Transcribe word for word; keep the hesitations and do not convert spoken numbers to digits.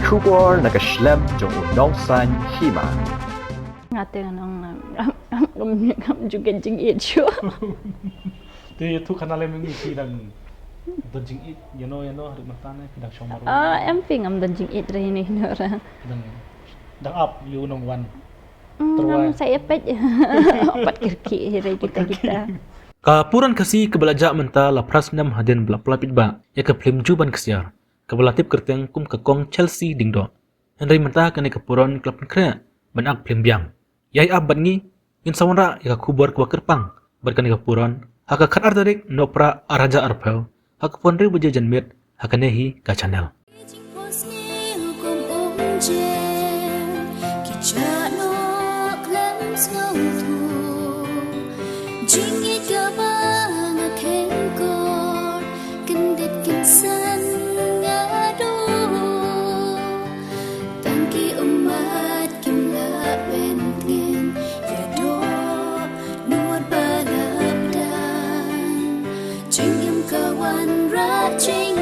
Khubor na ka shlem jong u nongsan hima. Nga te nong ngam ngam ngam ngam juga jing it shu. Te ïa tu khana lem ngi ki dang don jing it, you know, you know, haduh mata ne ki dang shong maru. Ah, em ping am don jing it re ni no ra. Dang dang ap yu nong wan. Terwai. Ngam sa ïa peit. Pat kyrki hi re kita kita. Ka puran Khasi kaba la jah mynta la phra snem hadien ba la pynlait paidbah ïa ka phlim Ju Ban Ksiar kaba la tip kyrteng kum ka Kong Chelsea Diengdoh. Hynrei mynta kane ka puran ka la pynkhreh ban ak phlim biang. Ïai ap bad ngi, ngin sa wanrah ïa ka khubor kaba kyrpang bad kane ka puran ha ka khatar tarik Nohprah ar hajar arphew ha ka pon hynriew baje janmiet ha kane hi ka channel. Jingit kaba nga kheng kor, kyndit kynsan nga duh. Tang ki ummat kim lah pyntngen, ïadoh nud ba lah dang. Jingim ka wanrah jing